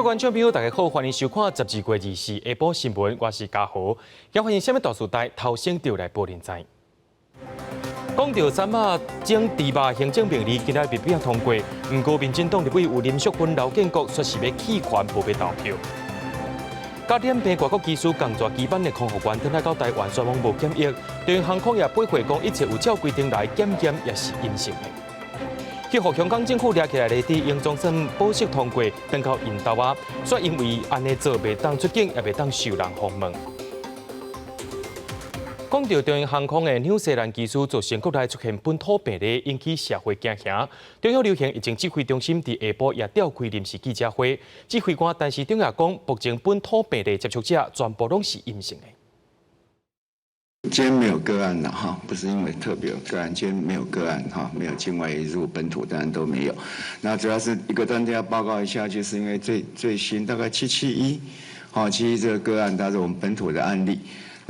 觀眾朋友，大家好，歡迎收看12月24下晡新聞，我是嘉豪。今發生啥物大事代，頭先就來報恁知。講到三馬整豬肉行政命令今仔日變通過，毋過民進黨立委有林淑芬、劉建國說是欲棄權，無欲投票。佮染病外國機師仝蹛機班的空服員，轉來到台灣，全攏無檢疫。長榮航空也駁回講，一切有照規定來檢驗，也是陰性的。去予香港政府掠起來的黎智英總算保釋通過，轉到𪜶兜啊，煞因為按呢做袂當出境，也袂當受人訪問。講到長榮航空的紐西蘭機師造成國內出現本土病例，引起社會驚嚇。中央流行疫情指揮中心佇下晡也召開臨時記者會，指揮官陳時中也講，目前本土病例接觸者全部攏是陰性的。今天沒有個案了哈，不是因為特別有個案，今天沒有個案哈，沒有境外移入本土當然都沒有。那主要是一個單要報告一下，就是因為最最新大概771，好，其實這個個案它是我們本土的案例。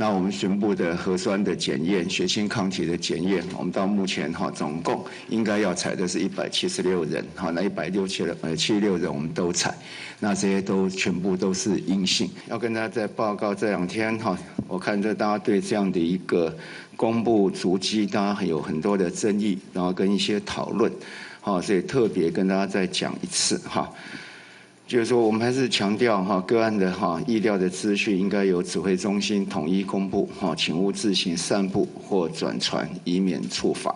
那我們全部的核酸的檢驗、血清抗體的檢驗，我們到目前哈總共應該要採的是176人，哈，那一百六七呃七十六人我們都採，那這些都全部都是陰性。要跟大家再報告這兩天哈，我看這大家對這樣的一個公布足跡，大家有很多的爭議，然後跟一些討論，哈，所以特別跟大家再講一次哈。就是說，我們還是強調哈，個案的哈疫調的資訊應該由指揮中心統一公布哈，請勿自行散布或轉傳，以免觸法。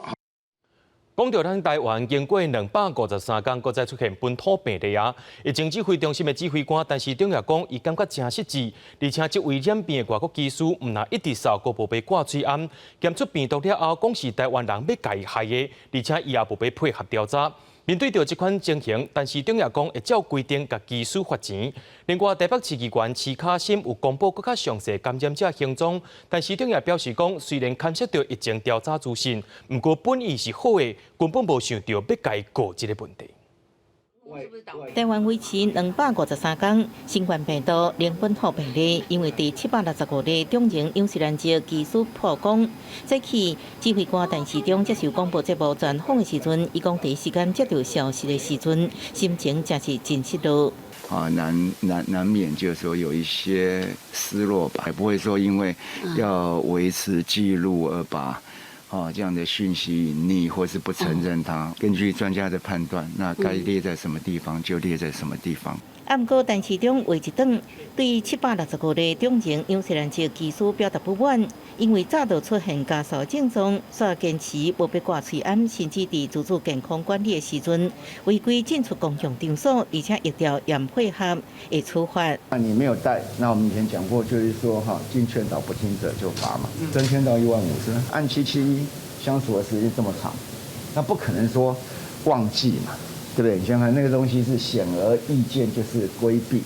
講到咱台灣經過253天，閣再出現本土病例啊！疫情指揮中心的指揮官陳時中也講，伊感覺誠失智，而且這位染病的外國機師，毋但一直掃，閣無欲掛喙罨，檢出病毒了後，講是台灣人欲共伊害的，而且伊也無欲配合調查。面對著這款情形，陳時中也講會照規定共機師罰錢。另外，台北市議員徐卡心有公布閣較詳細感染者行蹤，陳時中也表示講，雖然牽涉著疫情調查資訊，毋過本意是好的，根本無想著欲共伊告這个問題。台灣維持253天，新冠病毒零本土病例，因為佇765例長榮紐西蘭籍機師曝光。早起指揮官陳時中接受廣播節目專訪的時陣，伊講第一時間接到消息的時陣，心情誠是真失落。啊，難免就是說有一些失落吧，也不會說因為要維持記錄而把哦，這樣的訊息隱匿或是不承認它。根據專家的判斷，那該列在什麼地方就列在什麼地方。啊，毋過陳時中話一轉，對765例長榮紐西蘭籍機師表達不滿，因為早就出現咳嗽症狀，煞堅持無欲掛喙罨，甚至佇自主健康管理的時陣違規進出公共場所，而且疫調也毋配合，會處罰。那你沒有戴，那我們以前講過，就是說哈，經勸導不聽者就罰嘛，3000到1萬5是吧？按771相處的時間這麼長，那不可能說忘記嘛。對不對？你想想看，那個東西是顯而易見，就是規避，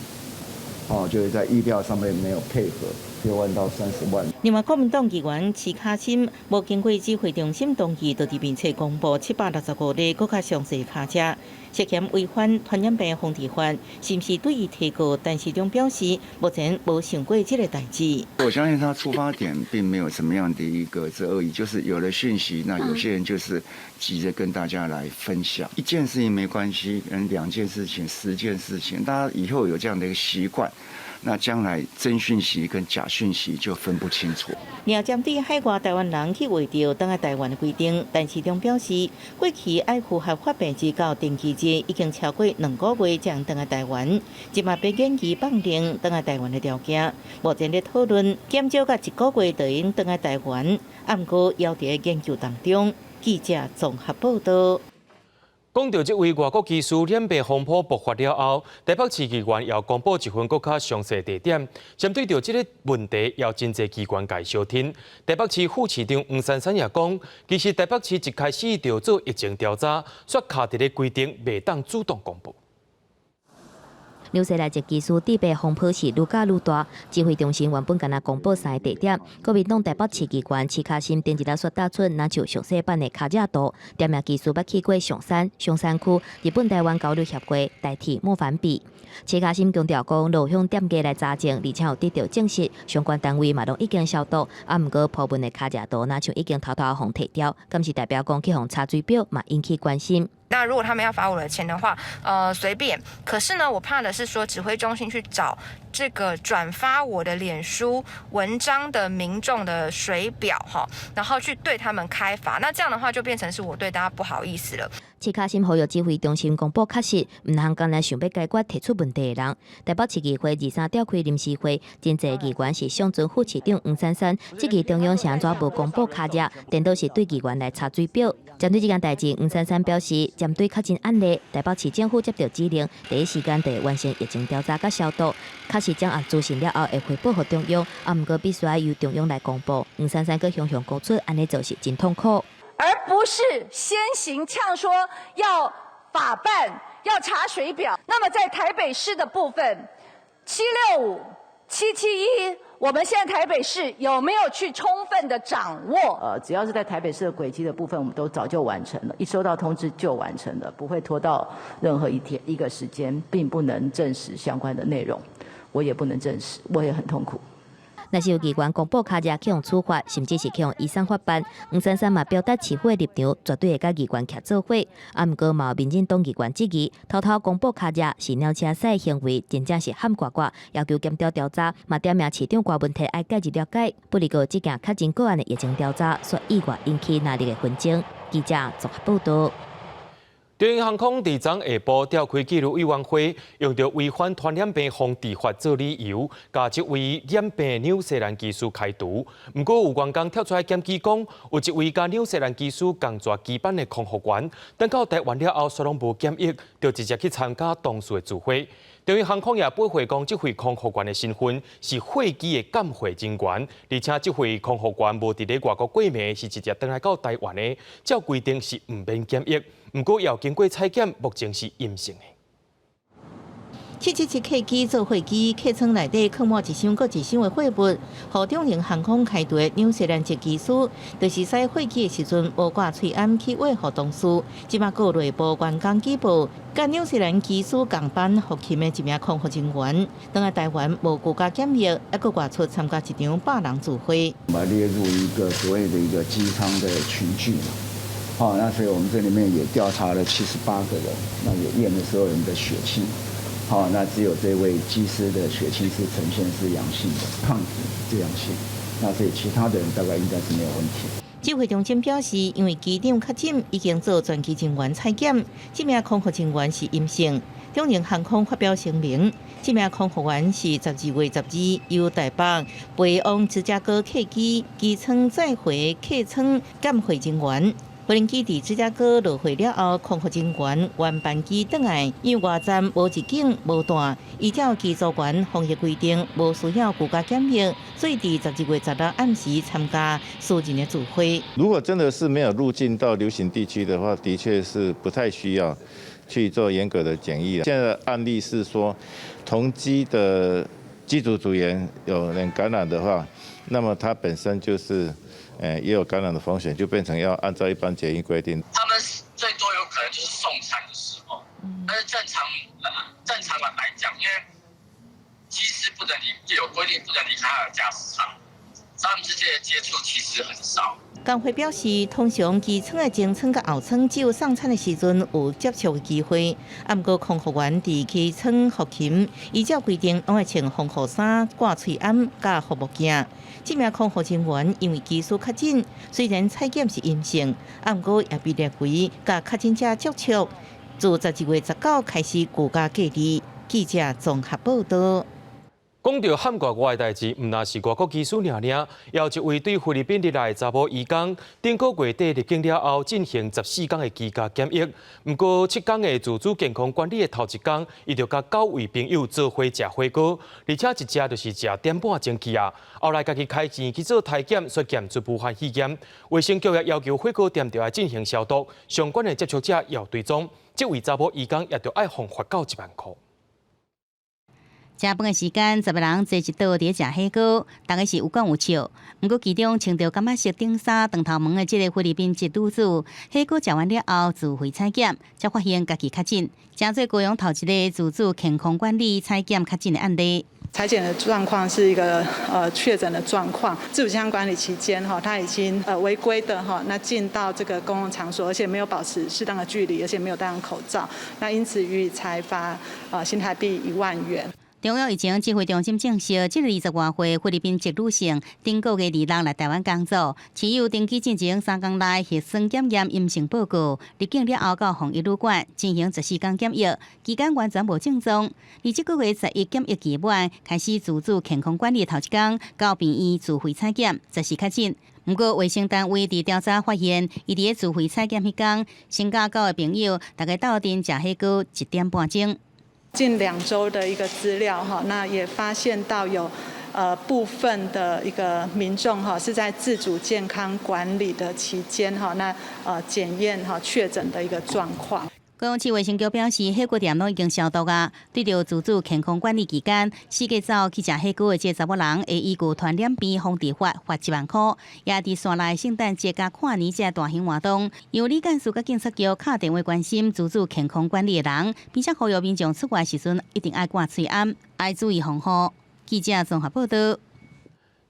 哦，就是在疫調上面沒有配合，6萬到30萬。另外，國民黨議員徐卡心無經過指揮中心同意，就佇面冊公布765例閣較詳細卡車，涉嫌違反傳染病防治法，是毋是對伊提告？陳時中表示，目前無想過這个代誌。我相信他出發點並沒有什麼樣的一個這惡意，就是有了訊息，那有些人就是急着跟大家來分享。一件事情沒關係，嗯，兩件事情、10件事情，大家以後有這樣的一個習慣，那將來真訊息跟假訊息就分不清楚。另針對海外台灣人去劃著轉來台灣的規定，陳時中表示，過去愛符合發病日到登機日已經超過2個月才轉來台灣，這馬欲研議放寬轉來台灣的條件，目前咧討論減少到一個月就會用轉來台灣，啊，毋過猶佇研究當中。記者綜合報道。講到這位外國機師染病風波爆發了後，台北市議員也公布一份閣較詳細地點，針對著這个問題，有真濟機關共伊相挺。台北市副市長黃珊珊也講，其實台北市一開始就做疫情調查，煞卡佇咧規定袂當主動公布。紐西蘭籍機師致病風波是愈攪愈大，指揮中心原本干焦公布三个地點，國民黨台北市議員徐卡心頂一日煞打出若像詳細版的跤跡圖，點名機師捌去過象山、松山區、日本台灣交流協會、台鐵莫凡比。徐卡心強調講，路向店家來查證，而且有得到證實，相關單位嘛攏已經消毒，啊，毋過鋪文的跤跡圖若像已經偷偷予提掉，敢是代表講去予查水表嘛引起關心。那如果他們要罰我的錢的話，隨便。可是呢，我怕的是說指揮中心去找這個轉發我的臉書文章的民眾的水表哈，然後去對他們開罰。那這樣的話就變成是我對大家不好意思了。姒卡森呼籲指揮中心公布確實，毋通干焦想欲解決提出問題的人。台北市議會23召開臨時會，真濟議員是上尊副市長黃珊珊，質疑中央是按怎無公布卡熱，顛倒是對議員來查水表。針對這件代誌，黃珊珊表示，針對確診案例，台北市政府接到指令，第一時間就會完成疫情調查佮消毒，確實掌握資訊了後會匯報予中央，啊，毋過必須愛由中央來公布。黃珊珊閣雄雄講出，按呢做是真痛苦。而不是先行嗆說要法辦、要查水表。那麼在台北市的部分，765、771，我們現在台北市有沒有去充分的掌握？只要是在台北市的軌跡的部分，我們都早就完成了，一收到通知就完成了，不會拖到任何一天一個時間，並不能證實相關的內容，我也不能證實，我也很痛苦。若是有議員公布卡熱去予處罰，甚至是去予移送法辦，黃珊珊嘛表達市府的立場，絕對會佮議員徛做伙。啊，毋過嘛有民進黨議員質疑，偷偷公布卡熱是鳥車屎的行為，真正是喊掛掛，要求檢調調查，嘛點名市長柯文哲愛介入了解。不過這件確診個案的疫情調查，煞意外引起熱烈的紛爭。記者綜合報道。長榮航空佇昨下晡召開紀律委員會，用著違反傳染病防治法做理由，共這位染病紐西蘭機師開除。毋過有員工跳出來檢舉講，有一位佮紐西蘭機師仝跩機班的空服員，轉到台灣了後，煞攏無檢疫，就直接去參加同事的聚會。長榮航空也駁回講，這位空服員的身份是貨機的鑑貨人員，而且這位空服員無佇咧外國過暝，是直接轉來到台灣的，照規定是毋免檢疫。毋過也有經過採檢，目前是陰性的。777客機做貨機，客艙內底囥滿一箱閣一箱的貨物，予長榮航空開除的紐西蘭籍機師，就是駛貨機的時陣無掛喙罨去餵予同事，這馬閣內部員工舉報，佮紐西蘭機師仝班服勤的一名空服人員，轉來台灣無居家檢疫，猶閣外出參加一場百人聚會。把列入一個所謂的一個機艙的群聚嘛，好，那所以我們這裡面也調查了78個人，那也驗了所有人的血清。好，那只有這位機師的血清是呈現是陽性的，抗體是陽性，那所以其他的人大概應該是沒有問題。指揮中心表示，因為機長確診，已經做全機人員採檢，這名空服人員是陰性。長榮航空發表聲明，這名空服員是12月12由台北飛往芝加哥客機機艙載回客艙鑑貨人員。無人機佇芝加哥落貨了後，空服人員原班機轉來，因為外站無入境無帶，依照機組員防疫規定，無需要居家檢疫，所以佇12月16暗時參加私人的聚會。如果真的是沒有入境到流行地區的話，的確是不太需要去做嚴格的檢疫。現在案例是說，同機的機組組員有人感染的話，那麼他本身就是。也有感染的風險，就變成要按照一般檢疫規定。他們最多有可能就是送餐的時候，但是正常的來講，因為機師不能離，有規定不能離開他的駕駛艙，他們之間的接觸其實很少。工會表示，通常機艙的前艙佮後艙只有送餐的時陣有接觸的機會。啊，毋過空服員佇機艙服勤，依照規定，攏愛穿防護衫、掛喙罨、佮護目鏡。這名空服人員因為機師確診，雖然採檢是陰性，啊，毋過也被列為佮確診者接觸。自12月19開始居家隔離。記者綜合報道。講著喊掛掛的代誌，毋但是外國機師爾爾，也有一位對菲律賓入來的查某移工，頂個月底入境了後進行14天的居家檢疫。毋過7天的自主健康管理的頭一工，伊就佮九位朋友做伙食火鍋，而且一食就是食點半鐘去啊。後來家己開錢去做篩檢，煞檢出武漢肺炎。衛生局也要求火鍋店著愛進行消毒，相關的接觸者要追蹤。這位查某移工也著愛予罰到1萬箍。食飯的時間，10個人坐一桌佇咧食火鍋，逐家是有講有笑。毋過其中穿著柑仔色頂衫、長頭毛的這個菲律賓籍女子，火鍋食完了後自費採檢，才發現家己確診，成做高雄頭一个自主健康管理採檢確診的案例。採檢的狀況是一個確診的狀況，自主健康管理期間哈，他已經違規的哈，那進到這個公共場所，而且沒有保持適當的距離，而且沒有戴上口罩，那因此予以裁罰新台幣1萬元。中央疫情指揮中心證實，這个20外歲菲律賓籍女性，頂個月26來台灣工作，持有登機進前3工內核酸檢驗陰性報告，入境了後到防疫旅館進行14工檢疫，期間完全無症狀。而這個月11檢疫期滿，開始自主健康管理頭一工，到病院自費採檢，14確診。毋過衛生單位佇調查發現，伊佇咧自費採檢彼工，先佮九个朋友，逐家鬥陣食火鍋1點半鐘。近2週的一個資料哈，那也發現到有部分的一個民眾哈是在自主健康管理的期間哈，那檢驗哈確診的一個狀況。高雄市衛生局表示，火鍋店攏已經消毒啊。對著自主健康管理期間，四界走去食火鍋的這查某人，會依據傳染病防治法罰1萬箍。也佇紲來聖誕節佮跨年這大型活動，由李幹事佮警察局敲電話關心自主健康管理的人，並且呼籲民眾出外時陣一定愛掛喙罨，愛注意防護。記者綜合報道。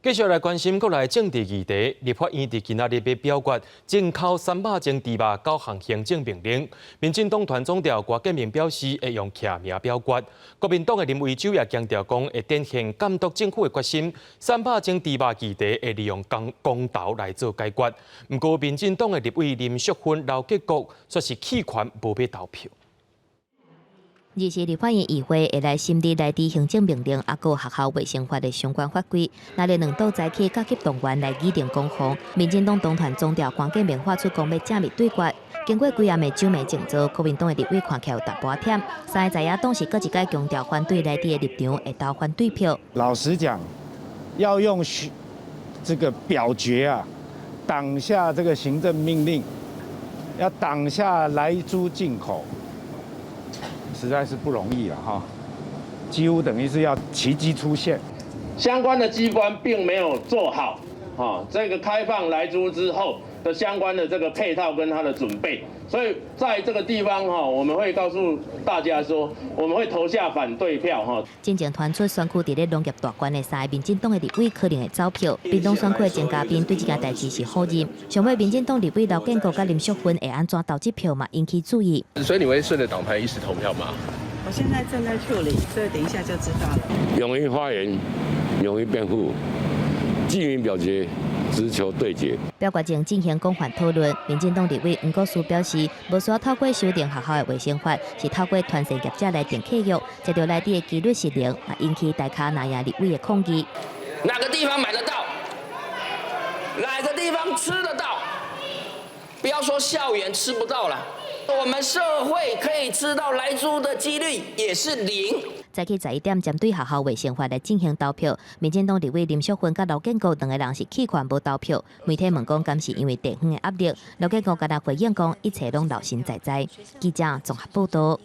繼續來關心國內政治議題，立法院佇今仔日欲表決進口300種豬肉九項行政命令。民進黨團總召郭建明表示會用記名表決。國民黨的林為洲也強調講會展現監督政府的決心。300種豬肉議題會利用公公投來做解決。毋過民進黨的立委林淑芬、劉建國卻是棄權，無欲投票。二是立法院議會會來審理萊豬行政命令，抑閣學校衛生法的相關法規。若咧兩黨早起甲急動員來擬定攻防，民進黨黨團總召關建明發出講欲正面對決。經過幾暗的酒暝靜坐，國民黨的立委看起來有淡薄仔忝。三个在野黨是閣一擺強調反對萊豬的立場，會投反對票。老實講，要用這個表決啊，擋下這個行政命令，要擋下萊豬進口，實在是不容易了哈，幾乎等於是要奇蹟出現。相關的機關並沒有做好，哈，這個開放萊豬之後的相關的這個配套跟它的準備，所以在這個地方哈，我們會告訴大家說，我們會投下反對票哈。進前傳出選區佇咧農業大縣的三個民進黨的立委可能會走票，屏東選區的鍾嘉賓對這件代誌是否認。上尾民進黨立委劉建國佮林淑芬會按怎投這票嘛，引起注意。所以你會順著黨派意思投票嗎？我現在正在處理，所以等一下就知道了。勇於發言，勇於辯護，記名表決，只求對決。表決前進行廣泛討論，民進黨立委黃國書表示，無需要透過修訂學校的衛生法，是透過團膳業者來訂契約，這著萊豬的機率是零，引起大咖藍營立委的抗議。哪個地方買得到？哪個地方吃得到？不要說校園吃不到了，我們社會可以吃到萊豬的機率也是零。早起11點針對學校衛生法來進行投票，民進黨立委林淑芬佮劉建國兩个人是棄權無投票。媒體問講，敢是因為地方的壓力？劉建國敢若回應講，一切攏老神在在。記者綜合報道。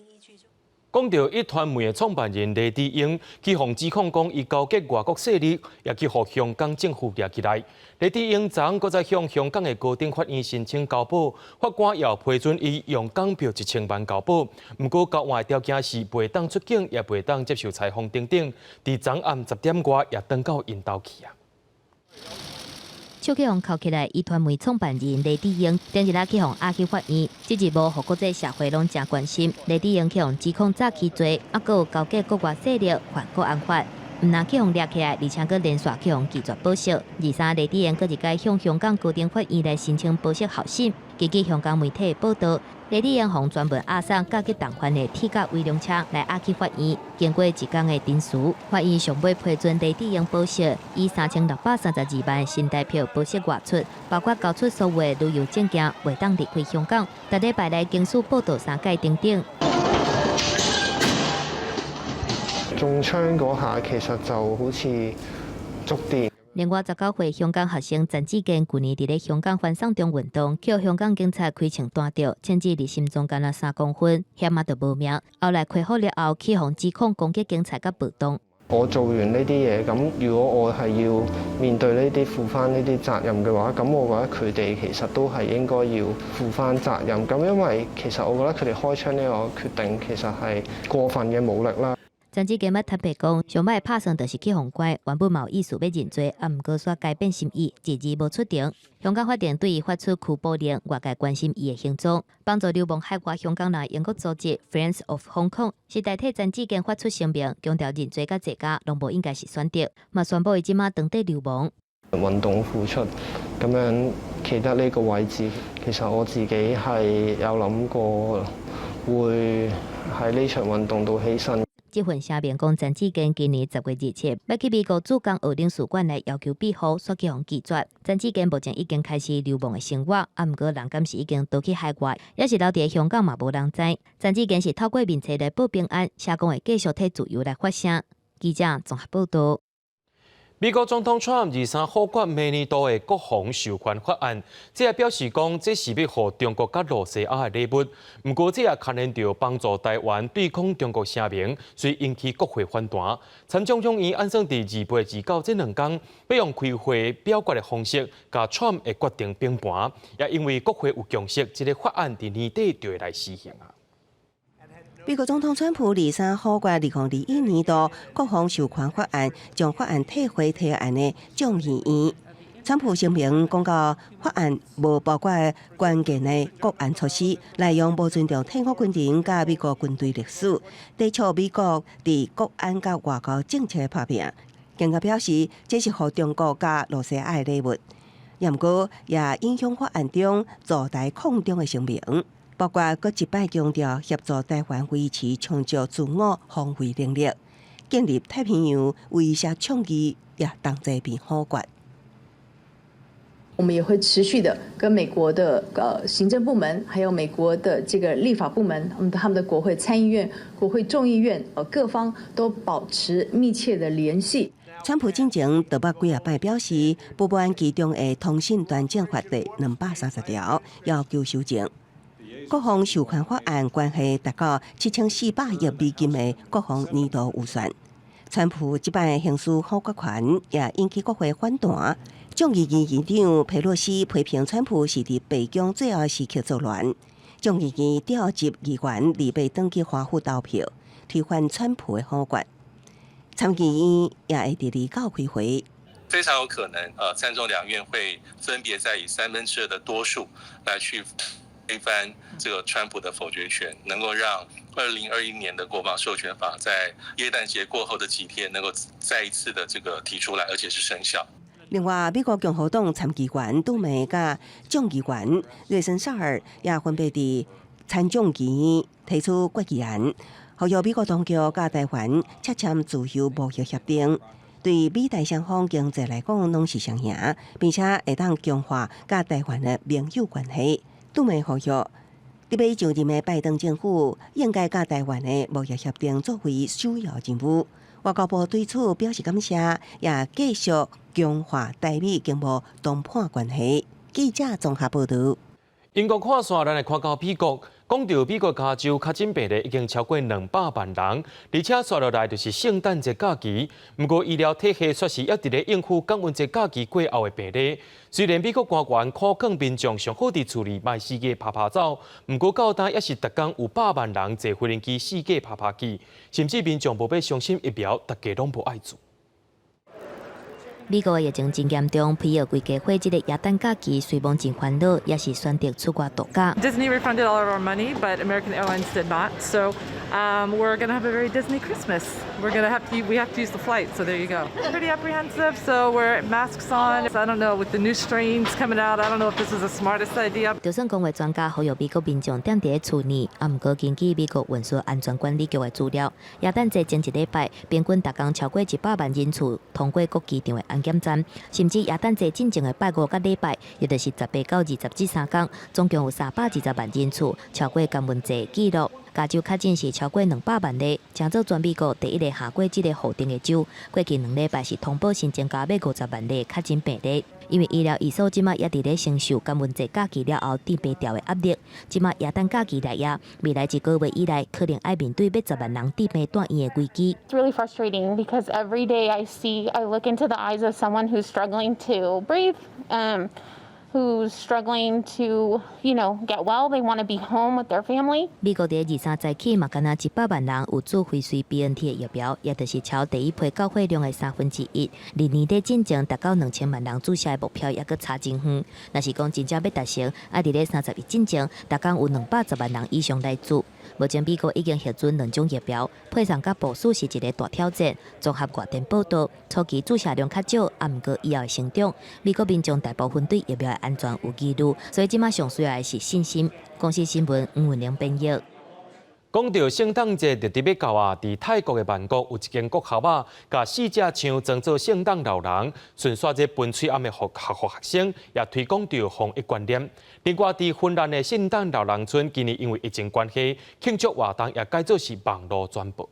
講著壹傳媒的創辦人黎智英，去予指控講，伊勾結外國勢力，也去予香港政府掠起來。黎智英昨昏閣再向香港的高等法院申請交保，法官也批准伊用港票1000萬交保。毋過交換的條件是袂當出境，也袂當接受採訪等等。佇昨暗10點外也轉到𪜶兜去啊。手去予銬起來，壹傳媒創辦人黎智英，頂日仔去予押去法院，這一幕予國際社會攏誠關心。黎智英去予指控詐欺罪，抑閣有勾結國外勢力犯國安法，毋但去予掠起來，而且閣連續去予拒絕保釋。23黎智英閣一擺向香港高等法院來申請保釋候審。根據香港媒體報道，黎智英予專門押送甲急同款的鐵甲圍龍車來押去法院。經過一工的陳詞，法院上尾批准黎智英保釋，以3632萬新台票保釋外出，包括交出所有的旅遊證件，袂當離開香港。逐禮拜來警署報到三擺等等。中槍嗰下其實就好似觸電。另外，19歲香港學生陳志健舊年佇咧香港反送中運動，予香港警察開槍彈著，槍支佇心臟干焦3公分，險仔就無命。後來恢復了後，去予指控攻擊警察佮暴動。我做完呢啲嘢，咁如果我係要面對呢啲負翻呢啲責任嘅話，咁我覺得佢哋其實都係應該要負翻責任。咁因為其實我覺得佢哋開槍呢個決定其實係過分嘅武力啦。陳志堅捌坦白講，上擺拍算就是去予關，原本嘛有意思欲認罪，啊，毋過煞改變心意，遲遲無出庭。香港法庭對伊發出拘捕令，外界關心伊的行蹤。幫助流亡海外香港人英國組織 Friends of Hong Kong 是代替陳志堅發出聲明，強調認罪佮坐監攏無應該是選擇，嘛宣布伊這馬當地流亡。運動付出咁樣企得呢個位置，其實我自己係有諗過會喺呢場運動度犧牲。這份聲明講，陳志堅今年10月27，欲去美國駐港澳領事館來要求庇護，煞去予拒絕。陳志堅目前已經開始流亡的生活，啊，毋過人敢是已經逃去海外，抑是留佇香港嘛無人知。陳志堅是透過面冊來報平安，寫講會繼續替自由來發聲。記者綜合報道。美國總統川普23否決明年度的國防授權法案，這也表示講這是欲予中國佮露西亞的禮物。毋過這也牽連著幫助台灣對抗中國聲明，所以引起國會反彈。參眾兩院按算佇28、29這兩工，欲用開會表決的方式，共川普的決定平盤。也因為國會有共識，這个法案佇年底就會來施行啊。美國總統川普23否決2021年度國防授權法案，將法案退回提案的眾議院。川普聲明講到，法案無包括關鍵的國安措施，內容無尊重退伍軍人佮美國軍隊歷史，抵觸美國佇國安佮外交政策的拍拚。更加表示，這是予中國佮露西亞的禮物。毋過，也影響法案中助台抗中的聲明。包括閣一擺強調協助台灣維持充足自我防衛能力，建立太平洋威懾倡議也同齊被否決。我們也會持續的跟美國的行政部門，還有美國的這個立法部門，他們的國會參議院、國會眾議院，各方都保持密切的聯繫。川普進前就捌幾仔擺表示，不滿其中的通訊專政法第230條，要求修正。國防授權法案關係達到7400億美金的國防年度預算。川普這擺行使否決權，也引起國會反彈。眾議院議長佩洛西批評川普是佇白宮最後時刻作亂。眾議院調集議員預備轉去華府投票，推翻川普的否決。參議院也會佇29開會。非常有可能，參眾兩院會分別再以2/3的多數來去推翻這個川普的否決權，能夠讓2021年的國防授權法在耶誕節過後的幾天能夠再一次的這個提出來，而且是生效。另外，美國共和黨參議員杜梅佮眾議員瑞森薩爾也分別佇參眾議院提出決議案，呼籲美國當局佮台灣洽簽自由貿易協定，對美台雙方經濟來講攏是雙贏，並且會當強化佮台灣的盟友關係。杜梅呼籲，佇欲就任的拜登政府應該佮台灣的貿易協定作為首要任務。外交部對此表示感謝，也繼續強化台美經貿談判關係。記者綜合報道。英國看煞，咱來看到美國，講著美國加州確診病例已經超過200萬人，而且紲落來就是聖誕節假期。毋過醫療體系卻是猶佇咧應付感恩節假期過後的病例。雖然美國官員苦勸民眾上好佇厝裡莫四界趴趴走，毋過到今猶是逐工有百萬人坐飛機四界趴趴去，甚至民眾無欲相信疫苗，逐家攏無愛注。美國的疫情真嚴重，疲勞規家伙這个耶誕假期雖罔真煩惱，也是選擇出外度假。 Disney refunded all of our money, but American Airlines did not. So we're going to have a very Disney Christmas. We're going to have to we have to use the flight. So there you go. Pretty apprehensive. So we're masks on. I don't know, with the new strains coming out, I don't know if this is the smartest idea. 就算公衛專家呼籲美國民眾踮佇咧厝內，啊，毋過根據美國運輸安全管理局的資料，耶誕節前一禮拜，平均逐工超過100萬人次通過各機場的安檢站，甚至耶誕節進前的拜五佮禮拜，也就是18到20這3工，總共有320萬人次超過感恩節紀錄。加州確診是超過200萬例，成做全美國第一个下過這个號定的州。過去2禮拜是通報新增加欲50萬例確診病例，因為醫療醫所這馬也佇咧承受感恩節假期了後佇病床的壓力。這馬耶誕假期來也，未來一個月以內可能愛面對欲10萬人治病住院的危機。 It's really frustrating because every day I see, I look into the eyes of someone who's struggling to breathe. Who's struggling to get well. They want to be home with their family. 美國佇23早起嘛，敢若100萬人有注輝瑞 BNT 的疫苗，也就是超第一批到貨量的三分之一。離年底進前達到2000萬人注射的目標，猶閣差真遠。若是講真正欲達成，愛佇咧31進前，逐工有210萬人以上來注。目前美國已經核准兩種疫苗，配送佮部署是一个大挑戰。綜合外電報道，初期注射量較少，啊，毋過以後會成長。美國民眾大部分對疫苗的安全有疑慮，所以這馬上需要的是信心。公視新聞吳文玲編譯。講到聖誕節就佇欲到啊，佇泰國的曼谷有一間國校啊，共四隻象裝做聖誕老人，順紲這分喙罨的予學學生，也推廣著防疫觀念。另外，佇芬蘭的聖誕老人村，今年因為疫情關係，慶祝活動也改做是網路轉播。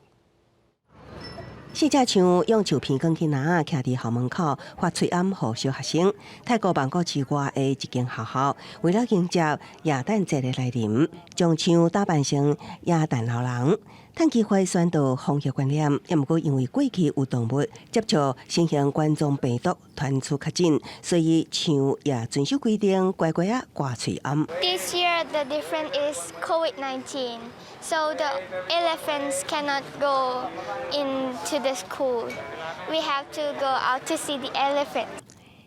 四隻象用樹皮捲起籃仔，徛佇校門口發喙罨予小學生。泰國曼谷市外的一間學校，為了迎接耶誕節的來臨，將象打扮成耶誕老人，趁機會宣導防疫觀念。也毋過因為過去有動物接觸新型冠狀病毒傳出確診，所以象也遵守規定，乖乖仔掛喙罨。 This year the difference is COVID-19, so the elephants cannot go into the school. We have to go out to see the elephant.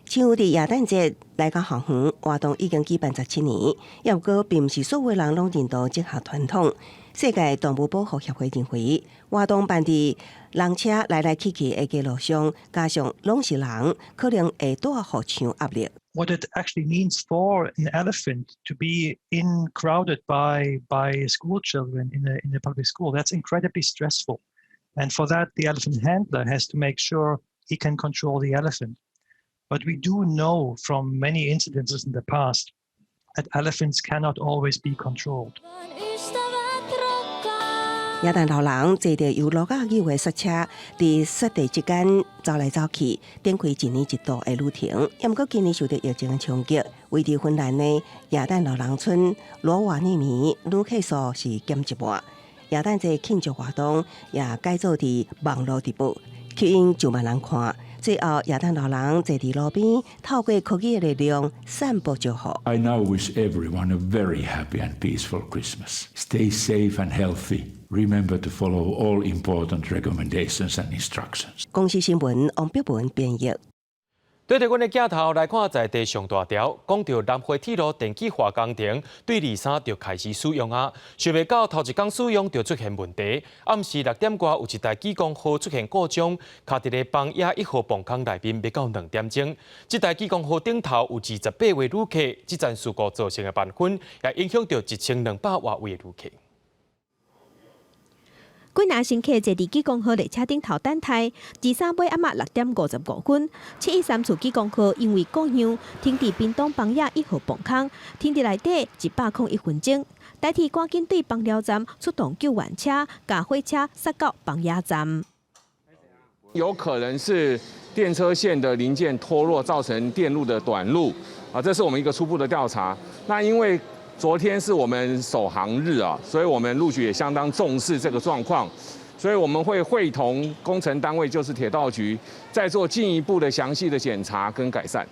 象佇耶誕節來到校園活動已經舉辦17年，也毋過並毋是所有人攏認同這項傳統。世界動物保護協會認為，活動辦佇人車來來去去的街路上，加上攏是人，可能會帶予象壓力。 What it actually means for an elephant to be in crowded by school children in a public school, that's incredibly stressful. And for that, the elephant handler has to make sure he can control the elephant. But we do know from many incidences in the past that elephants cannot always be controlled. 耶誕老人坐著由驢仔扭的雪車，佇雪地之間走來走去，展開一年一度的旅程。毋過今年受著疫情的衝擊，位佇芬蘭的耶誕老人村羅瓦涅米旅客數是減一半。耶誕節慶祝活動也改做佇網路直播，吸引上萬人看。最後，耶誕老人坐佇路邊，透過科技的力量散布祝福。 I now wish everyone a very happy and peaceful Christmas. Stay safe and healthy. Remember to follow all important recommendations and instructions. 公視新聞王碧文編譯。對著阮的鏡頭來看，在地上大條，講著南迴鐵路電氣化工程對23就開始使用啊，想袂到頭一工使用就出現問題。暗時6點外有一台濟光號出現故障，卡佇咧枋野1號磅空內面，欲到2點鐘。這台濟光號頂頭有28位旅客，這樁事故造成的萬分，也影響著1200外位的旅客。幾若乘客坐佇濟光號列車頂頭等待，23尾暗仔6點55分，713次濟光號因為故障停佇屏東枋野1號磅空，停佇內底101分鐘。台鐵趕緊對枋寮站出動救援車，共火車駛到枋野站。有可能是電車線的零件脫落，造成電路的短路啊，這是我們一個初步的調查。那因為昨天是我們首航日啊，所以我們路局也相當重視這個狀況，所以我們會會同工程單位，就是鐵道局，再做進一步的詳細的檢查跟改善。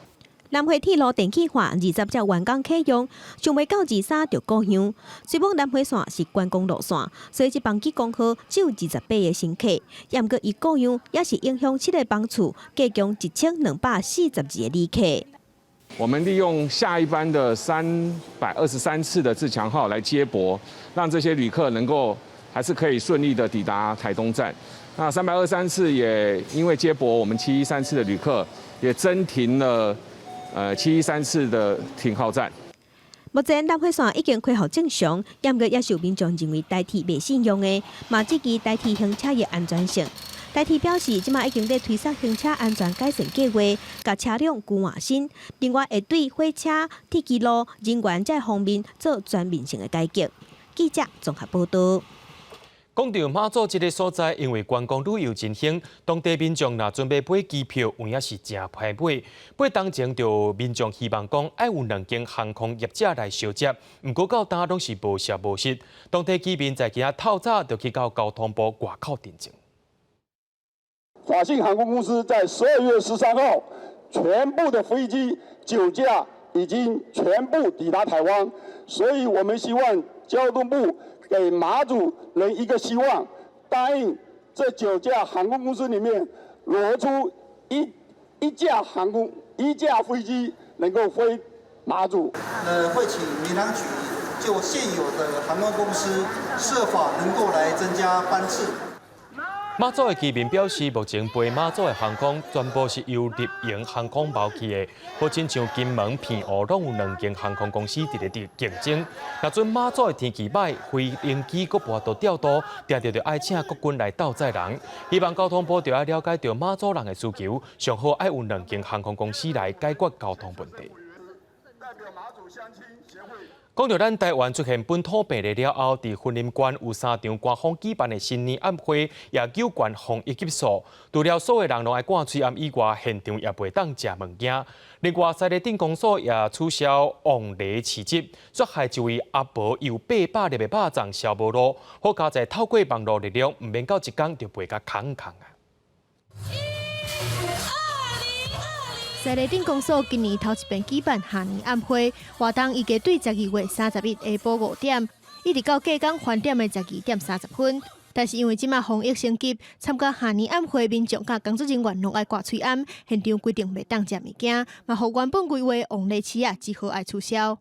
南迴鐵路電氣化20才完工啟用，想袂到23就故障。雖罔南迴線是觀光路線，所以這班濟光號只有28個乘客，也毋過伊故障也是影響七個班次，計共1242個旅客。我們利用下一班的323次的自強號來接駁，讓這些旅客能夠還是可以順利的抵達台東站。那323次也因為接駁我們713次的旅客，也增停了713次的停靠站。目前南迴線已經恢復正常，毋過也是有民眾認為台鐵袂信用的，嘛質疑台鐵行車的安全性。台鐵表示，這馬已經咧推捒行車安全改善計劃，共車輛更換新。另外，會對火車、鐵支路、人員這方面做全面性的改革。記者綜合報道。講著馬祖這个所在，因為觀光旅遊真興，當地民眾若準備買機票，有影是誠歹買。買當前就民眾希望講，愛有兩間航空業者來相接，毋過到今攏是無消無息。當地居民在今仔透早就去到交通部外口陳情。華信航空公司在12月13號，全部的飛機9架已經全部抵達台灣，所以我們希望交通部給馬祖人一個希望，答應這九架航空公司裡面挪出一架航空一架飛機能夠飛馬祖。會請民航局就現有的航空公司設法能夠來增加班次。馬祖的居民表示，目前飛馬祖的航空全部是由立榮航空包起的，無親像金門、澎湖攏有兩間航空公司佇咧佇競爭。若準馬祖的天氣䆀，飛行機閣無法度調度，定定著愛請國軍來鬥載人。希望交通部著愛了解著馬祖人的需求，上好愛有兩間航空公司來解決交通問題。講著咱台灣出現本土病例了後，佇雲林縣有三場官方舉辦的新年晚會，也有懸防疫級數。除了所有人攏愛掛喙罨以外，現場也袂當食物件。另外，西麗鎮公所也取消旺犁市集，煞害一位阿婆有800粒的肉粽銷無路，好佳哉透過網路力量，毋免到一工就賣甲空空啊！西麗鎮公所今年頭一遍舉辦跨年晚會活動，預計對12月31下晡5點，一直到隔工翻點的12點30分。但是因為這馬防疫升級，參加跨年晚會民眾佮工作人員攏愛掛喙罨，現場規定袂當食物件，嘛予原本規劃旺犁市仔只好愛取消。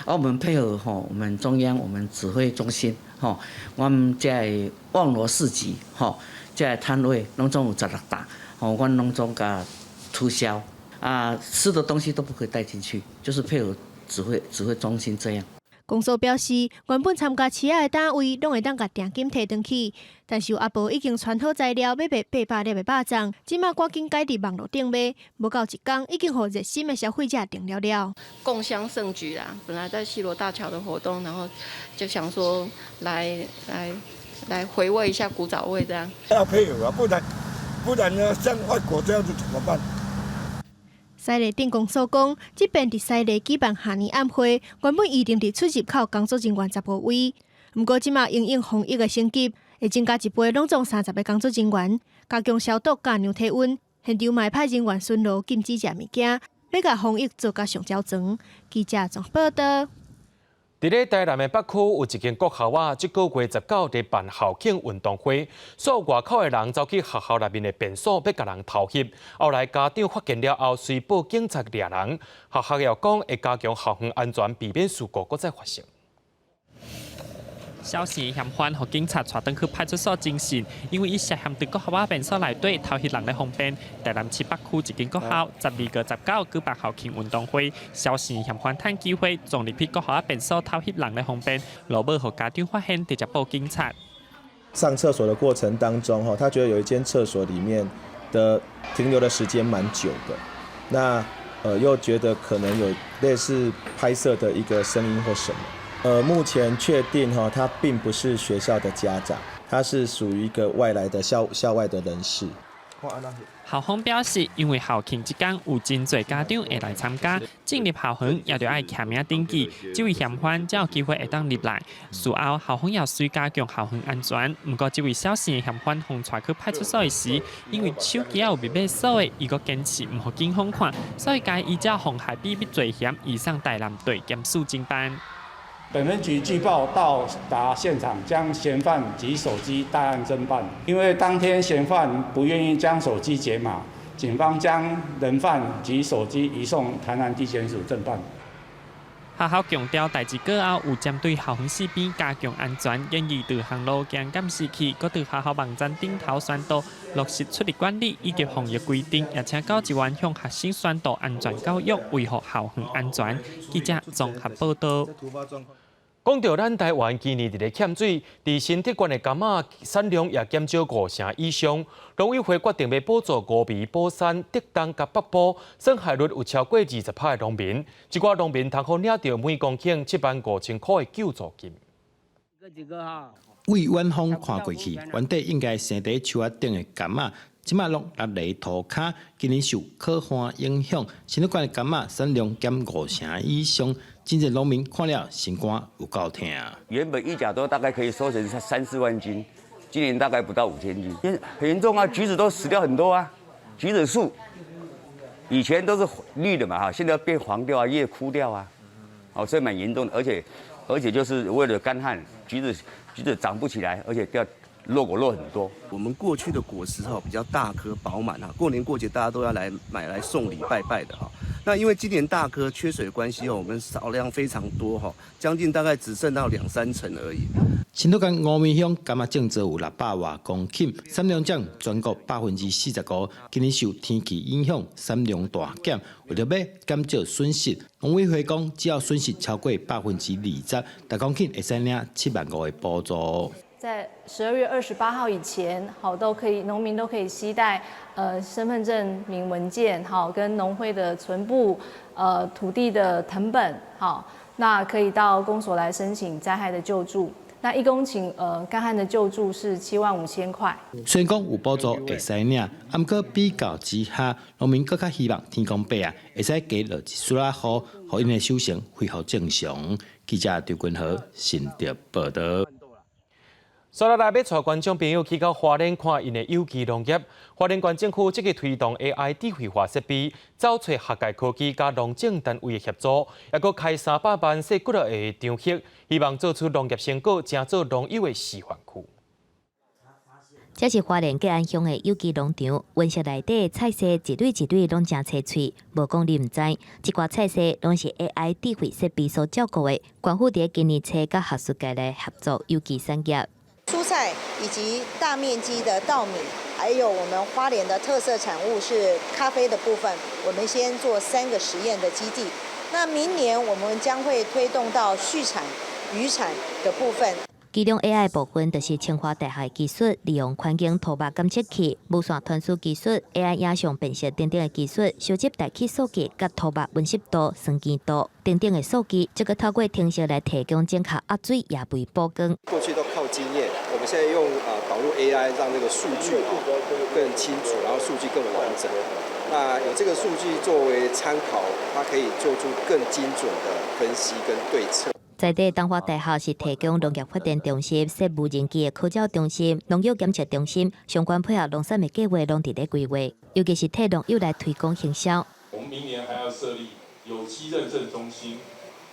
啊，我們配合吼，我們中央我們指揮中心吼，阮這个網羅市集吼，這个攤位攏總有16檔，吼，阮攏總共取消。啊，吃的東西都不可以帶進去，就是配合指揮中心這樣。公所表示，原本參加市仔的單位攏會當共訂金提轉去，但是有阿婆已經傳好材料，欲賣800粒的肉粽，這馬趕緊改佇網路頂買，無夠一工已經予熱心的消費者訂了了。共襄盛舉啦，本來在西螺大橋的活動，然後就想說來回味一下古早味這樣。要配合啊，不然呢，像外國這樣子怎麼辦？西麗鎮公所講，這遍佇西麗舉辦跨年晚會，原本預定佇出入口工作人員15位，毋過這馬因應防疫的升級，會增加一倍，攏總30個工作人員，加強消毒佮量體溫，現場嘛會派人員巡邏，禁止食物件，欲共防疫做甲上周全。記者綜合報導。佇咧台南的北區有一間國校仔，這個月19佇辦校慶運動會，所有外口的人走去學校內面的便所，欲共人偷翕。後來家長發現了後，隨報警察掠人。學校又講會加強校園安全，避免事故閣再發生。小城嫌犯予警察帶轉去派出所偵訊，因為伊涉嫌佇國校仔便所內底偷翕人的方便。台南市北區一間國校，12月19舉辦校慶運動會，小城嫌犯趁機會撞入去國校仔便所偷翕人的方便，落尾予家長發現，直接報警察。上廁所的過程當中，哈，他覺得有一間廁所裡面的停留的時間蠻久的，那又覺得可能有類似拍攝的一個聲音或什麼。目前確定哈，他並不是學校的家長，他是屬於一個外來的校外的人士。校方表示，因為校慶這工有真濟家長會來參加，進入校園也著愛簽名登記，這位嫌犯才有機會會當入來。事後校方也隨加強校園安全。毋過這位小姓的嫌犯予帶去派出所時，因為手機有密碼鎖的，伊閣堅持毋予警方看，所以該依照妨害秘密罪嫌移送台南地檢署偵辦。本分局具報到達現場，將嫌犯及手機帶案偵辦。因為當天嫌犯不願意將手機解碼，警方將人犯及手機移送台南地檢署偵辦。學校強調，代誌過後有針對校園四邊加強安全，建議導航路徑監視器，閣佇學校網站頂頭宣導落實出入管理以及防疫規定，也請教職員向學生宣導安全教育，維護校園安全。記者綜合報道。講著咱台灣今年佇咧欠水，佇新竹縣的柑仔產量也減少五成以上。農委會決定欲補助五味、寶山、竹東佮北埔，損害率有超過20%的農民。這寡農民通好領著每公頃7萬5千箍的救助金。為遠方看過去，原底應該生佇樹仔頂的柑仔，這馬攏落佇塗跤。今年受洘旱影響，新竹縣的柑仔產量減五成以上。真濟農民看了心肝有夠疼。原本一甲多大概可以收成3、4萬斤，今年大概不到5000斤，很嚴重啊！橘子都死掉很多啊，橘子樹以前都是綠的嘛，哈，現在變黃掉啊，葉枯掉啊，哦，這蠻嚴重的，而且就是為了乾旱，橘子長不起來，而且掉落果落很多。我們過去的果實哈比較大顆飽滿哈，過年過節大家都要來買來送禮拜拜的哈。那因為今年大顆缺水關係哦，我們少量非常多哈，將近大概只剩到兩三成而已。新竹縣烏梅鄉柑仔種植有600外公頃，產量佔全國45%。今年受天氣影響，產量大減。為著欲減少損失，農委會講，只要損失超過20%，逐公頃會使領7萬5的補助。在12月28號以前，好都可以，農民都可以攜帶身份證明文件，好跟農會的存簿，土地的謄本，好，那可以到公所來申請災害的救助。那1公頃乾旱的救助是7萬5千塊。雖然講有補助會使領，啊毋過比較之下，農民閣較希望天公伯啊會使加落一絲仔雨，予𪜶的收成恢復正常。記者張君和新竹報導。煞落來欲帶觀眾朋友去到花蓮看𪜶的有機農業。花蓮縣政府積極推動 AI 智慧化設備，走揣學界科技佮農政單位的協助，猶閣開300萬說幾若个場域，希望做出農業成果，成做農友的示範區。這是花蓮吉安鄉的有機農場，溫室內底菜蒔一蕊一蕊攏誠青翠，無講你毋知。這寡菜蒔攏是 AI 智慧設備所照顧的。縣府佇今年初佮學術界來合作有機產業。蔬菜以及大面積的稻米，還有我們花蓮的特色產物是咖啡的部分，我們先做三個實驗的基地。那明年我們將會推動到畜產、漁產的部分。其中 AI 部分就是清華大學技術，利用環境土壤檢測器、無線傳輸技術、AI 影像辨識等等的技術，收集大氣數據、佮土壤溫濕度、酸鹼度等等的數據，這個透過程式來提供準確壓水也袂曝光。過去都靠經驗，我們現在用導入 AI，讓這個數據更清楚，然後數據更完整。那有這個數據作為參考，它可以做出更精準的分析跟對策。在地東華大學是提供農業發展中心、設無人機的科教中心、農藥檢測中心，相關配合農產的計劃攏佇咧規劃，尤其是替農友來推廣行銷。我們明年還要設立有機認證中心，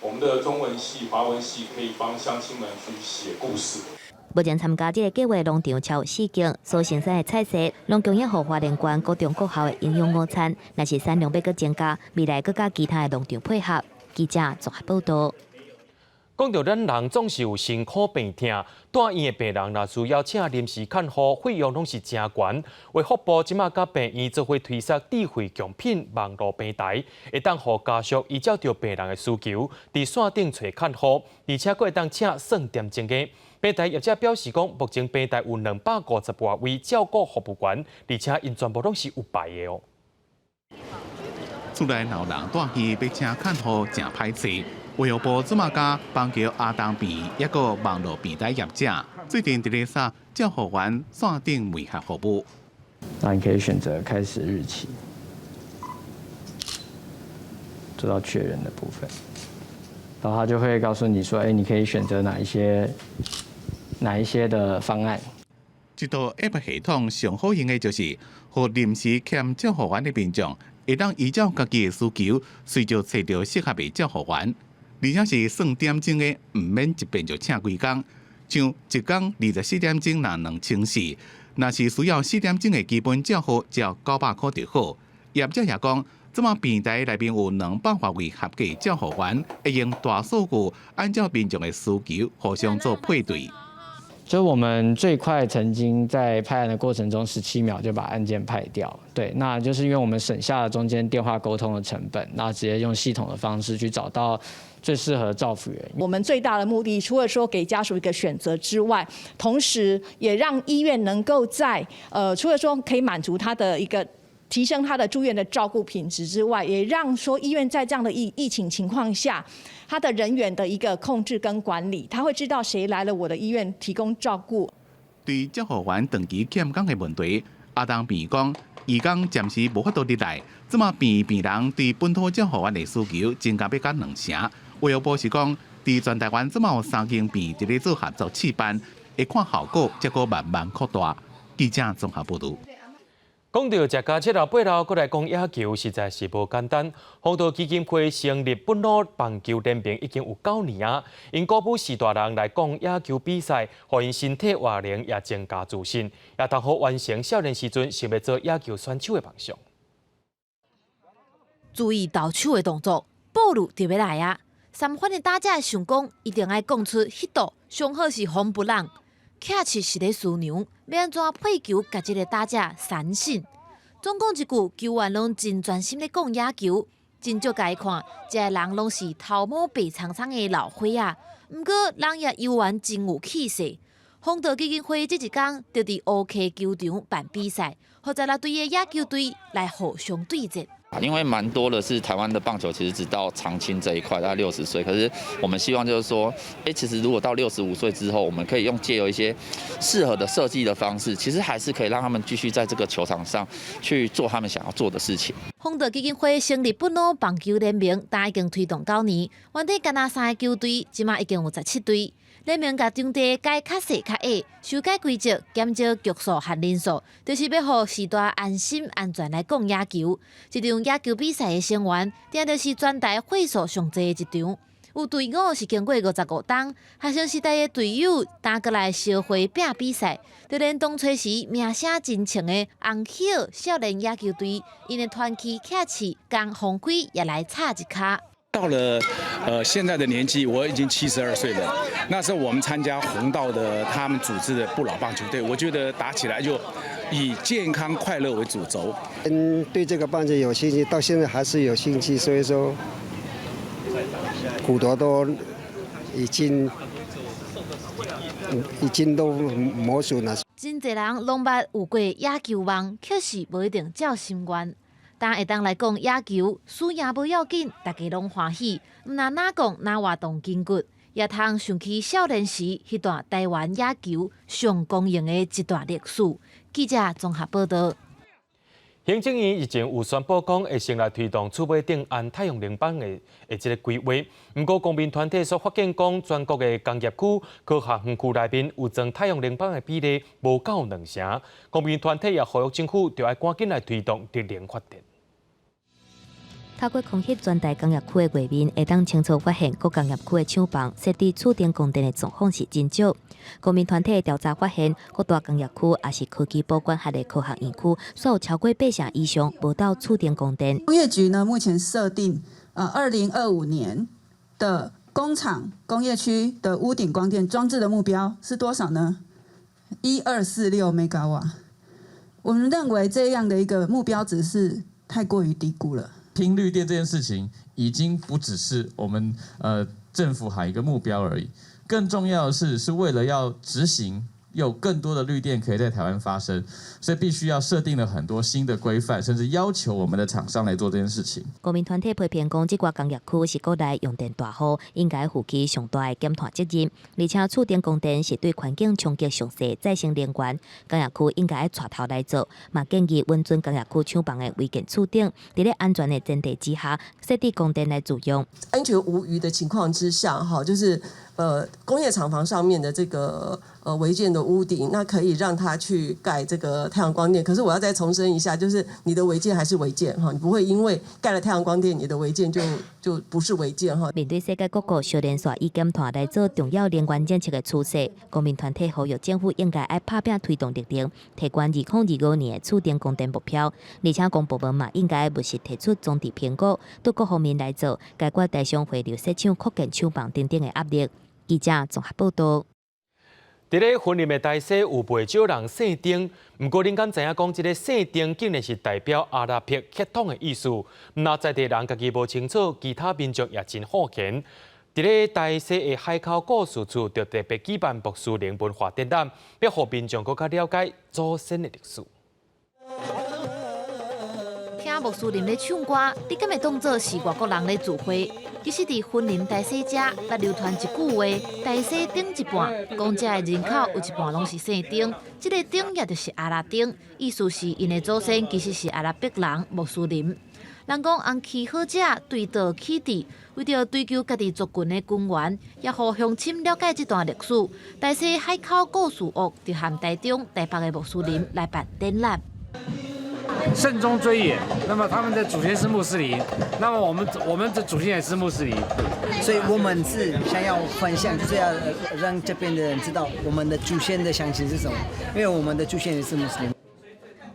我們的中文系、華文系可以幫鄉親們去寫故事。目前參加這个計畫農場超四間，所生產的菜色攏供應予花蓮縣高中國校的營養午餐。若是產量欲閣增加，未來閣佮其他的農場配合。記者綜合報導。講著咱人總是有辛苦病痛，蹛院的病人若需要請臨時看護，費用攏是誠懸。衛福部這馬佮病院做伙推捒智慧共品網路平台，會當予家屬依照著病人的需求，佇線頂揣看護，而且閣會當請算點鐘的。平台業者表示講，目前平台有250外位照顧服務員，而且𪜶全部攏是有牌的哦。厝內老人蹛院欲請看護，誠歹揣。衛福部這馬佮板橋亞東病院，抑閣網路平台業者，最近佇咧殺照護員線頂媒合服務。那你可以選擇開始日期，做到確認的部分，然後他就會告訴你說，哎，你可以選擇哪一些的方案。這套 App 系統上好用的就是，予臨時欠照護員的民眾，會當依照家己的需求，隨就揣著適合的照護員。而且是算點鐘的，毋免一遍就請規工。像一工24點鐘若2400，若是需要4點鐘的基本照護，只要900塊就好。業者也講，這馬平台內面有200外位合格照護員，會用大數據按照民眾的需求互相做配對。就我們最快曾經在派案的過程中，17秒就把案件派掉。對，那就是因為我們省下了中間電話溝通的成本，那直接用系統的方式去找到最適合照護員。我們最大的目的，除了說給家屬一個選擇之外，同時也讓醫院能夠在除了說可以滿足他的一個提升他的住院的照顧品質之外，也讓說醫院在這樣的疫情情況下，他的人員的一個控制跟管理，他會知道誰來了我的醫院提供照顧。對照護員長期欠工的問題，亞東病院講，義工暫時無法度入來，這馬病院病人對本土照護員的需求增加欲到兩成。衛福部是講，佇全台灣這馬有三間病院佇咧做合作試辦，會看效果，才閣慢慢擴大。記者綜合報導。講著食甲七老八老，閣來講野球，實在是無簡單。弘道基金會成立不老棒球聯盟已經有9年啊，𪜶鼓舞序大人來講野球比賽，予𪜶身體活能也增加自信，也通好完成少年時陣想欲做野球選手的夢想。注意投手的動作，暴露就欲來啊！三番的打者想講，一定愛講出彼度上好是風不浪。客池是咧思量，欲按怎配球，共這个打者三振。總講一句，球員攏真專心咧講野球，真少共伊看，這个人攏是頭毛白蒼蒼的老歲仔。毋過人也猶原真有氣勢。弘道基金會這一工就佇烏溪球場辦比賽，予16隊的野球隊來互相對戰。因為蠻多的是台灣的棒球，其實只到長青這一塊，大概60歲。可是我們希望就是說，欸，其實如果到65歲之後，我們可以用借由一些適合的設計的方式，其實還是可以讓他們繼續在這個球場上去做他們想要做的事情。弘道基金會成立不老棒球聯盟，但已經推動9年，原底干焦三个球隊，這馬已經有17隊。聯盟共場地改較細較矮，修改規則，減少局數和人數，就是欲予序大安心安全來講野球。這場野球比賽的成員，定著是全台歲數上濟的一場。有隊伍是經過55冬，學生時代的隊友擔過來相會拼比賽，就連當初時名聲真衝的紅曉少年野球隊，𪜶的團旗客池江鴻輝也來插一跤。到了，現在的年紀，我已經72歲了。那時候我們參加弘道的他們組織的不老棒球隊，我覺得打起來就以健康快樂為主軸。嗯，對這個棒球有興趣，到現在還是有興趣，所以說骨頭都已經都磨損了。真濟人攏捌有過野球夢，卻是無一定照心願。但會當來講野球，輸贏無要緊，大家攏歡喜。毋但哪講哪活動筋骨，也通想起少年時彼段台灣野球上光榮的一段歷史。記者綜合報道。行政院日前有宣布講，會先來推動厝尾頂安太陽能板的這个規劃。毋過公民團體所發現講，全國的工業區、科學園區內面有裝太陽能板的比例無夠兩成。公民團體也呼籲政府，著愛趕緊來推動綠能發電。透過空翕全台工業區的畫面，會當清楚發現各工業區的廠房設置厝頂供電的狀況是真少。公民團體調查發現，各大工業區抑是科技部管轄的科學園區，煞有超過八成以上無鬥厝頂供電。工業局呢，目前設定，2025年的工廠工業區的屋頂光電裝置的目標是多少呢？1246兆瓦。我們認為這樣的一個目標值是太過於低估了。拼綠電這件事情已經不只是我們政府喊一個目標而已，更重要的是是為了要執行有更多的綠電可以在台灣發生，所以必須要設定了很多新的規範，甚至要求我們的廠商來做這件事情。公民團體批評講，這掛工業區是國內用電大戶，應該負起上大的減碳責任。而且厝頂供電是對環境衝擊上細再生能源，工業區應該帶頭來做。嘛建議允准工業區廠房的違建厝頂，佇咧安全的前提之下，設置供電來自用。安全無虞的情況之下，哈，就是工業廠房上面的這個違建的屋頂，那可以讓他去蓋這個太陽光電。可是我要再重申一下，就是你的違建還是違建哈，你不會因為蓋了太陽光電，你的違建就不是違建哈。面對世界各國燒連紲以減碳來做重要能源政策的趨勢，公民團體呼籲政府應該愛拍拚推動綠能，提懸2025年的厝頂供電目標，而且公部門嘛應該務實提出綜合評估，對各方面來做，解決台商回流設廠擴建廠房等等的壓力。記者綜合報道。佇咧雲林的大溪有袂少人姓丁，毋過恁敢知影講，這个姓丁竟然是代表阿拉伯血統的意思？毋但在地人家己無清楚，其他民眾也真好奇。佇咧大溪的海口故事處，就特別舉辦穆斯林文化展覽，欲予民眾閣較了解祖先的歷史。聽穆斯林咧唱歌，你敢會當做是外國人咧聚會？其實，佇雲林大溪遮，捌流傳一句話：大溪頂一半，講遮的人口有一半攏是姓丁，這个丁也就是阿拉丁，意思是𪜶的祖先其實是阿拉伯人穆斯林。人講紅旗好者對道啟智，為著追求家己族群的根源，也予鄉親了解這段歷史。大溪海口故事屋就和台中、台北的穆斯林來辦展覽。慎終追遠。那麼他們的祖先是穆斯林，那麼我們的祖先也是穆斯林。所以我們是想要分享，就是要讓這邊的人知道我們的祖先的詳情是什麼，因為我們的祖先也是穆斯林。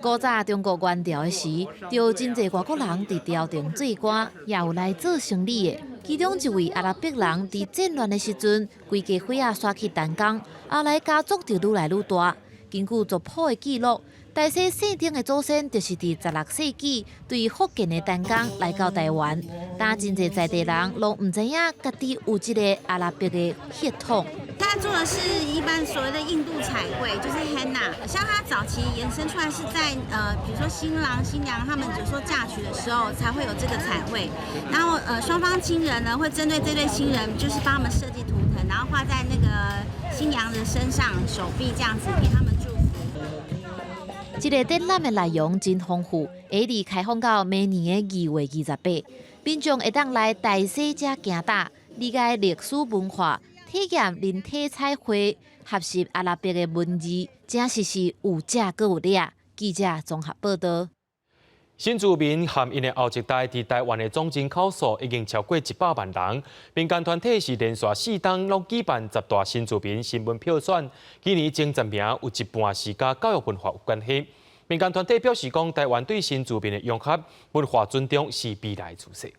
古早中國元朝的時，就有真濟外國人佇朝廷做官，也有來做生理的。其中一位阿拉伯人佇戰亂的時陣，規家伙仔徙去淡江，後來家族就愈來愈大。根據族譜的記錄，大西姓丁的祖先就是佇16世紀對福建的淡江來到台灣。但真濟在地人攏毋知影家己有這个阿拉伯的血統。他做的是一般所謂的印度彩繪，就是 henna。像他早期延伸出來是在比如說新郎新娘他們就說嫁娶的時候才會有這個彩繪，然後雙方親人呢會針對這對新人，就是幫他們設計圖騰，然後畫在那個新娘的身上、手臂這樣子，給他們祝福。這个展覽的內容真豐富，會佇開放到明年的2月28，民眾會當來大西遮行搭，理解歷史文化，體驗人體彩繪，學習阿拉伯的文字，真實是有食閣有掠。記者綜合報道。新住民和𪜶的後一代佇台灣的總人口數已經超過100萬人。民間團體是連續4冬攏舉辦十大新住民新聞票選，今年前10名有一半是佮教育文化有關係。民間團體表示講，台灣對新住民的融合、文化尊重是未來趨勢。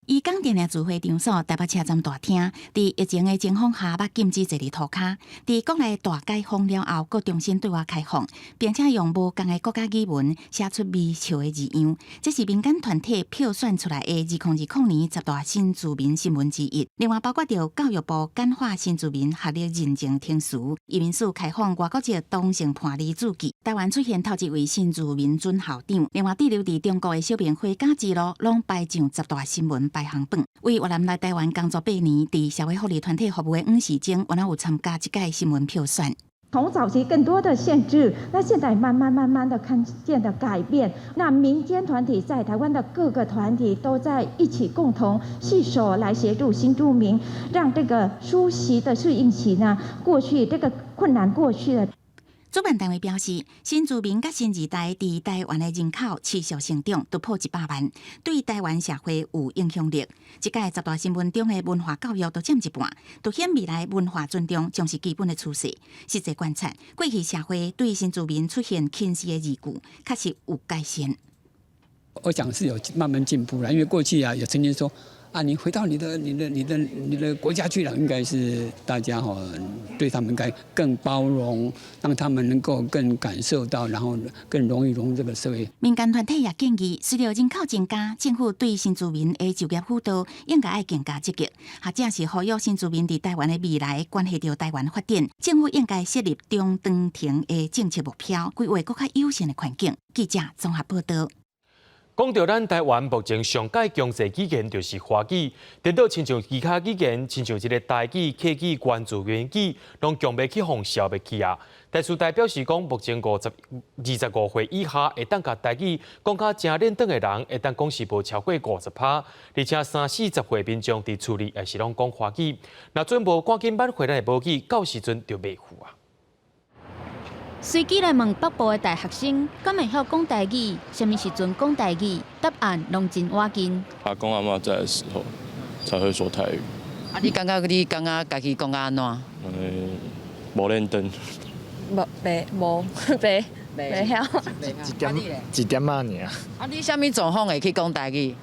伊講定定聚會場所台北車站大廳，佇疫情的情況下，捌禁止坐佇塗跤。佇國內大解封了後，閣重新對外開放，並且用無仝的國家語文寫出微笑的字樣。這是民間團體票選出來的2020年十大新住民新聞之一。另外，包括著教育部簡化新住民學歷認證程序，移民署開放外國籍同性伴侶註記，台灣出現頭一位新住民準校長。另外，滯留佇中國的小平回家之路，攏排上十大新聞排行榜。為越南來台灣工作8年，佇社會福利團體服務的黃時貞，原來有參加這屆新聞票選。從早期更多的限制，那現在慢慢慢慢的看見的改變。那民間團體在台灣的各個團體都在一起共同攜手來協助新住民，讓這個舒適的適應期呢過去，這個困難過去了。主辦單位表示，新住民佮新二代佇台灣的人口持續成長，突破100萬，對台灣社會有影響力。這屆十大新聞中的文化教育都佔一半，凸顯未來文化尊重將是基本的趨勢。實際觀察，過去社會對新住民出現輕視的字句，確實有改善。我想是有慢慢進步了，因為過去啊，也曾經說啊，你回到你的國家去了，應該是大家吼對他們應該更包容，讓他們能夠更感受到，然後更容易融入這個社會。民間團體也建議，隨著人口增加，政府對新住民的就業輔導應該愛更加積極，或者是呼籲新住民佇台灣的未來關係著台灣發展，政府應該設立中長程的政策目標，規劃閣較友善的環境。記者綜合報道。講到咱台灣目前上蓋強勢語言就是華語，顛倒親像其他語言，親像這个台語、客語、原住民語，攏強欲去予消滅去啊。台師大表示講，目前25歲以下會當共台語講甲誠輪轉的人，會當講是無超過50%，而且三四十歲民眾佇厝裡也是攏講華語。若準無趕緊挽回咱的母語，到時陣就袂赴啊。隨機來問北部的大學生，敢會曉講台語？啥物時陣講台語？答案攏真倚近。阿公阿嬤在的時候，才會說台語。啊，你感覺家己講甲按怎？無輪轉。無，袂，無，袂，袂曉。一點一點仔爾。啊，你啥物狀況會去講台語？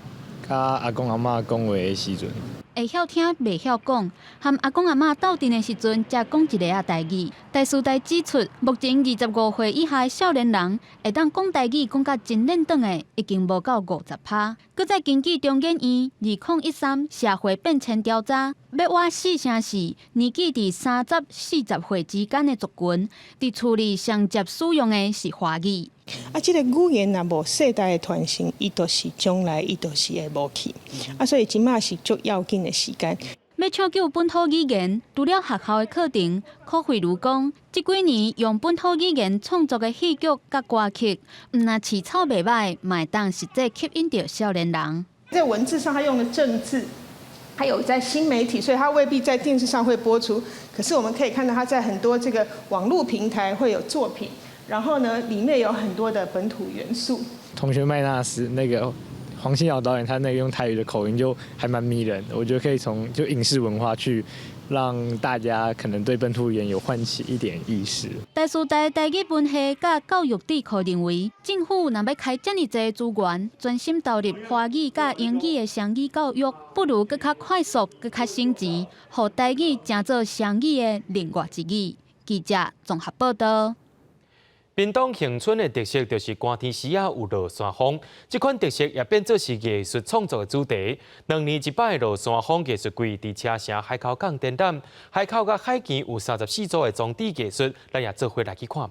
佮阿公阿嬤講話的時陣。會曉聽，袂曉講，和阿公阿嬤鬥陣的時陣，才講一下仔台語。台師大指出，目前25歲以下的少年人會當講台語講甲真輪轉的，已經無夠50%。閣再根據中研院2013社會變遷調查，欲倚四成四年紀佇30、40歲之間的族群，佇厝裡上捷使用的是華語。啊，這个語言若無世代的傳承，伊就是將來伊就是會無去。啊，所以這馬是足要緊的時間。欲搶救本土語言，除了學校的課程，柯慧如講，這幾年用本土語言創作的戲劇佮歌曲，毋但市草袂䆀，嘛會當實際吸引著少年人。在文字上，他用的正字，還有在新媒體，所以他未必在電視上會播出。可是我們可以看到，他在很多這個網絡平台會有作品。然後呢，裡面有很多的本土元素。同學麥納斯那個黃信堯導演，他那個用台語的口音就還蠻迷人，我覺得可以從就影視文化去讓大家可能對本土語言有喚起一點意識。台師大台語文系佮教育智庫認為，政府若欲開遮爾濟資源，專心投入華語佮英語的雙語教育，不如閣較快速、閣較省錢，予台語成做雙語的另外一語。記者綜合報道。屏東恆春的特色就是寒天時仔有落山風，這款特色也變做是藝術創作的主題。2年一擺的落山風藝術季，佇車城海口港展覽，海口佮海墘有34組的裝置藝術，咱也做伙來去看覓。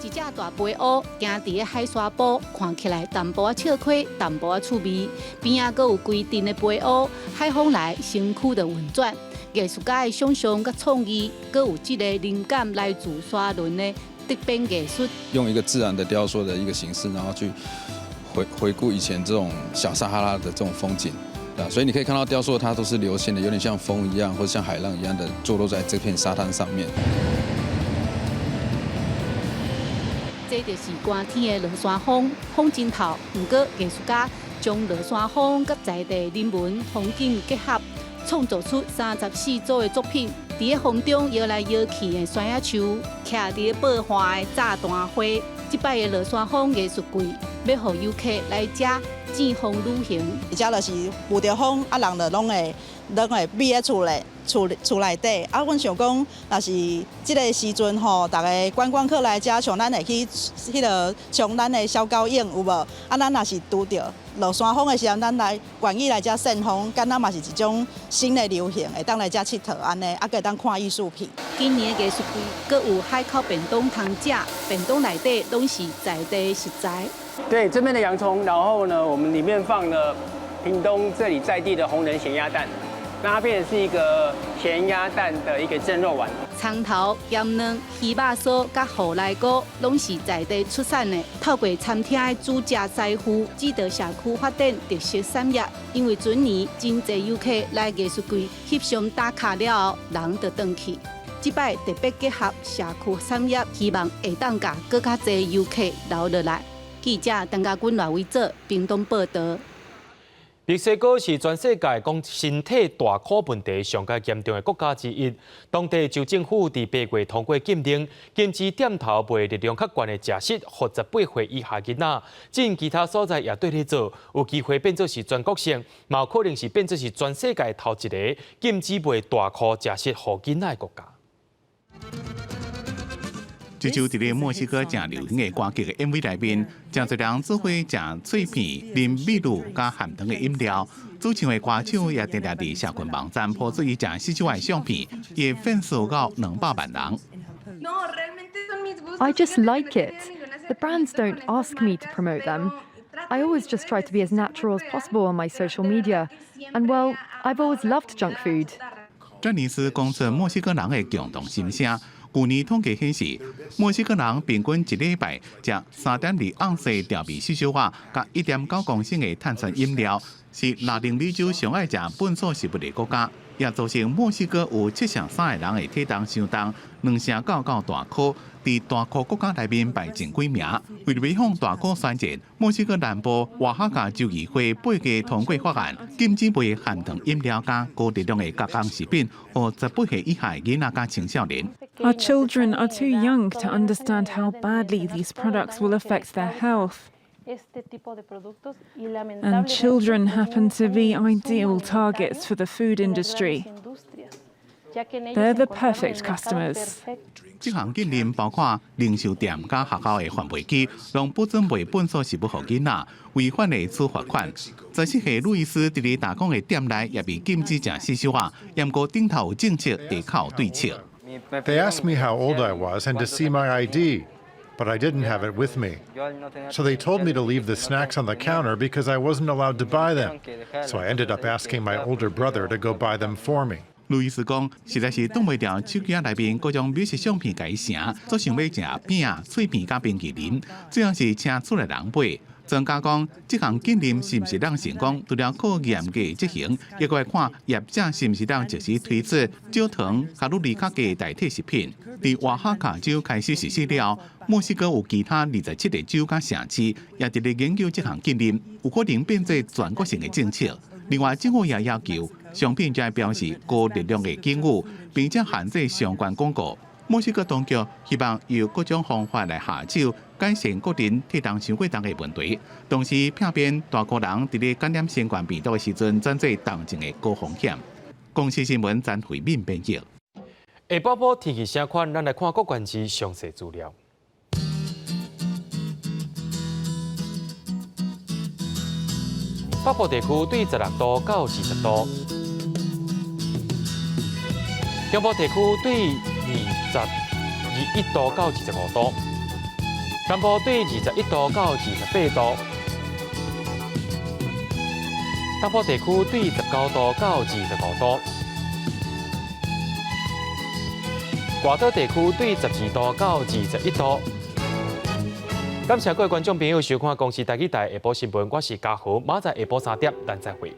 一隻大飛烏行佇个海沙埔，看起來淡薄仔笑虧，淡薄仔趣味。邊仔閣有規陣的飛烏，海風來，身軀就運轉。藝術家的想象佮創意，閣有這个靈感來自沙崙的竹編藝術。用一個自然的雕塑的一個形式，然後去回顧以前這種小撒哈拉的這種風景，啊，所以你可以看到雕塑它都是流線的，有點像風一樣，或者像海浪一樣的坐落在這片沙灘上面。這就是寒天的落山風，風真透。毋過藝術家將落山風佮在地人文風景結合，創造出34組的作品。佇个風中搖來搖去的山仔樹，徛佇个報花的炸彈花。這擺的落山風藝術季，欲予遊客來遮見風旅行。遮就是遇著風，啊人就攏會覕佇厝內。厝內底啊，阮想講，若是這个時陣吼，逐个觀光客來遮，像咱會去彼个衝咱的小狗湧有無？啊，咱若是拄著落山風的時陣，咱來願意來遮扇風，敢若嘛是一種新的流行，會當來遮𨑨迌按呢，啊，閣會當看藝術品。今年的藝術季，閣有海口便當通食，便當內底攏是在地食材。對，這邊的洋蔥，然後呢，我們裡面放了屏東這裡在地的紅仁鹹鴨蛋。那它變成是一個鹹鴨蛋的一個蒸肉丸。蔥頭、鹹卵、魚肉酥、佮芋泥菇，攏是在地出產的。透過餐廳的煮食師傅，指導社區發展特色產業。因為準年真濟遊客來藝術季翕相打卡了後，人就轉去。這擺特別結合社區產業，希望會當共閣較濟遊客留落來。記者陳家軍、賴偉哲，屏東報導。墨西哥是全世界講身體大箍問題上蓋嚴重的國家之一。當地州政府佇8月通過禁令，禁止店頭賣熱量較懸的食食，予18歲以下囡仔。進其他所在也綴咧做，有機會變做是全國性，嘛有可能是變做是全世界頭一个禁止賣大箍食食予囡仔的國家。這首佇咧墨西哥誠流行的歌曲的 MV 內面，誠濟人做伙食脆片、啉秘魯佮含糖的飲料。主唱的歌手也定定佇社群網站 po 出伊食四周的相片，伊的粉絲到200萬人。 I just like it. The brands don't ask me to promote them. I always just try to be as natural as possible on my social media. And well, I've always loved junk food. 詹尼斯講出墨西哥人的共同心聲。舊年統計顯示，墨西哥人平均一禮拜食3.2盎司調味細小碗，佮1.9公升的碳酸飲料，是拉丁美洲上愛食糞埽食物的國家。也造成墨西哥有7成3的人的體重傷重，2成9到大箍，佇大箍國家內面排前幾名。為了預防大箍宣戰，墨西哥南部瓦哈卡州議會8月通過法案，禁止賣含糖飲料佮高熱量的加工食品，予18歲以下囡仔佮青少年。 Our children are too young to understand how badly these products will affect their health. And children happen to be ideal targets for the food industry. They're the perfect customers. 這項禁令包括零售店佮學校的販賣機，攏不准賣糞埽食物予囡仔，違反會處罰款。14歲路易斯佇咧打工的店內也被禁止食四小仔，毋過頂頭有政策會較有對策。 They asked me how old I was and to see my ID, but I didn't have it with me. So they told me to leave the snacks on the counter because I wasn't allowed to buy them. So I ended up asking my older brother to go buy them for me. 路易斯講，實在是擋袂牢手機仔內面各種美食相片共伊晟，足想欲食餅、脆片佮冰淇淋，最後是請厝內人買。專家講，這項禁令是毋是當成功，除了靠嚴格執行，也閣愛看業者是毋是當及時推出少糖、卡路里較低代替食品。佇瓦哈卡州開始實施了，墨西哥有其他27個州佮城市也佇咧研究這項禁令，有可能變做全國性的政策。另外，政府也要求商品愛標示高熱量的警語，並且限制相關廣告。墨西哥當局希望用各種方法來下手，改善個人體重傷過重的問題，同時避免大箍人佇咧感染新冠病毒的時陣轉做重症的高風險。公視新聞詹慧敏編譯。下晡晡天氣啥款？咱來看各縣市詳細資料。北部地區對16度到20度，中部地區對21度到25度，南部對21度到28度，東部地區對19度到25度，外島地區對12度到21度。感謝各位觀眾朋友收看《公視台語台》下晡新聞，我是嘉豪，明仔載下晡3點，咱再會。